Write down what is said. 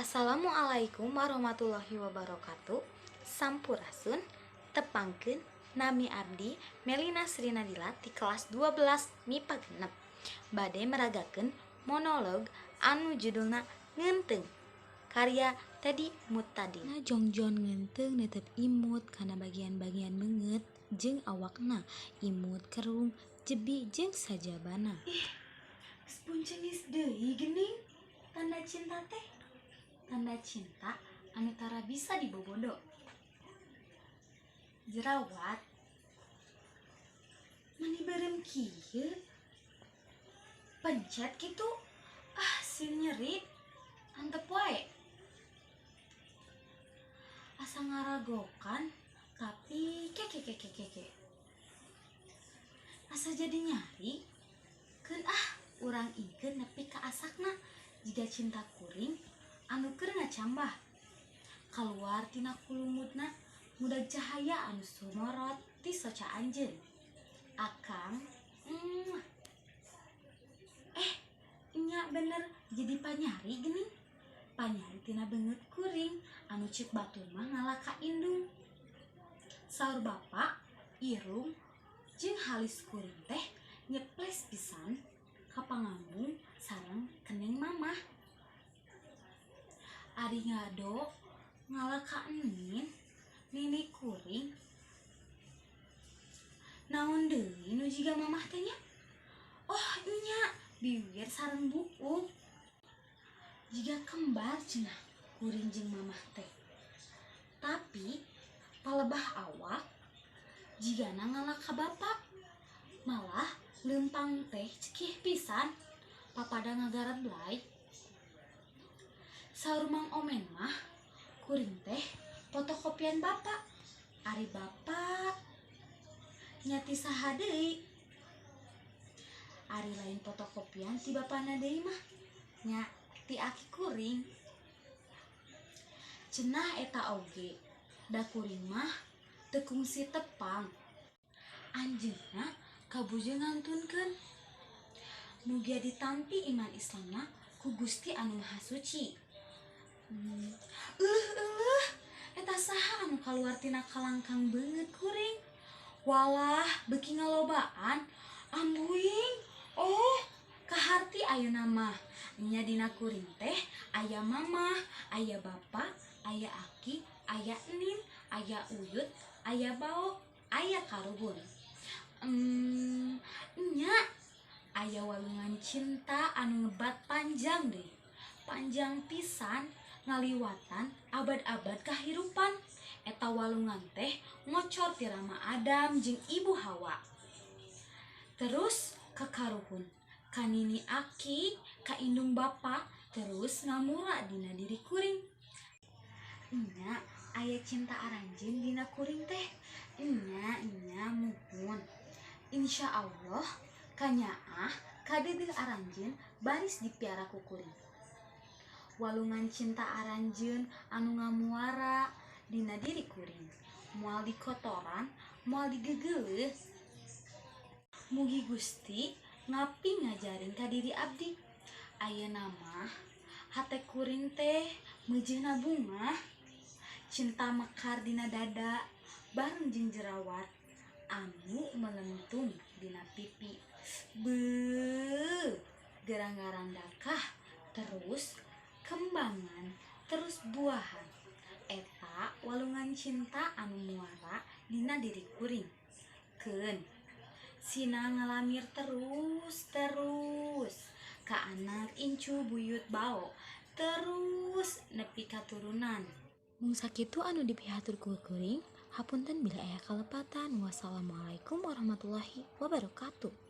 Assalamualaikum warahmatullahi wabarakatuh. Sampurasun. Tepangkeun, nami abdi Melina Sri Nadila ti kelas 12 MIPA 6. Bade meragakeun monolog anu judulna Ngeunteung, karya Teddy Mutadin. Na jongjon ngeunteung netep imut kana bagian-bagian beungeut jeung awakna, imut kerung, jebi jeung sajabana. Ih, geus punceungis deui geuning tanda cinta teh. Tanda cinta anu tara bisa dibobodo. Jerawat mani beureum kieu, pencet kitu, ah, sieun nyeri, antep wae. Asa ngaragokan, tapi ke ke ke ke ke ke. Asa jadi nyari. Keun ah, urang ingkeun nepi ka asakna jiga cinta kuring anu keur ngacambah kaluar tina kulumutna, ngudag cahaya anu sumorot ti soca anjeun, Akang. Eh, nya bener, jadi panyari geuning, panyari tina beungeut kuring anu ceuk batur mah ngalah ka indung. Saur bapa, irung jeung halis kuring teh nyeples pisan ka pangambung sareng kening mamah. Ari ngado ngalah ka enin, nini kuring. Naon deui nu jiga mamah teh nya? Oh nya, biwir sareng buuk jiga kembar cenah kuring jeung mamah teh, tapi palebah awak jigana ngalah ka bapa. Malah leumpang teh cekih pisan, papada ngagareblay. Saur Mang Omen mah kuring teh fotokopian bapa. Ari bapa nya ti saha deui, ari lain fotokopian ti bapana deui mah nya ti aki kuring cenah. Eta oge da kuring mah teu kungsi tepang. Anjeunna kabujeng ngantunkeun. Mugia ditampi iman Islamna ku Gusti Anu Maha Suci. Euleuh, euleuh, eta saha anu kaluar tina kalangkang beungeut kuring? Walah, beuki ngalobaan ambuing. Oh, kaharti ayeuna mah nya, dina kuring teh aya mamah, aya bapa, aya aki, aya enin, aya uyut, aya bao, aya karuhun. Nya aya walungan cinta anu ngebat panjang deh, panjang pisan, ngaliwatan abad-abad kahirupan. Eta walungan teh ngocor ti Rama Adam jeung Ibu Hawa, terus ka karuhun, ka nini aki, ka indung bapa, terus ngamura dina diri kuring. Nya aya cinta aranjeun dina kuring teh. Nya nya, muhun, insya Allah kanyaah kadeudeuh aranjeun baris dipiara ku kuring. Walungan cinta aranjeun anu ngamuara dina diri kuring moal dikotoran, moal digegeuleuh. Mugi Gusti ngaping ngajarin ka diri abdi. Ayeuna mah hate kuring teh meujeuna bunga cinta, mekar dina dada bareng jeung jerawat anu melentung dina pipi. Beuh, gerang-garandakah, terus kembangan, terus buahan. Eta walungan cinta anu muara dina diri kuring. Keun sina ngalamir terus terus ka anak incu, buyut, bao, terus nepi katurunan. Mung sakitu anu dipihatur ku kuring, hapunten bilih aya kalepatan. Wassalamualaikum warahmatullahi wabarakatuh.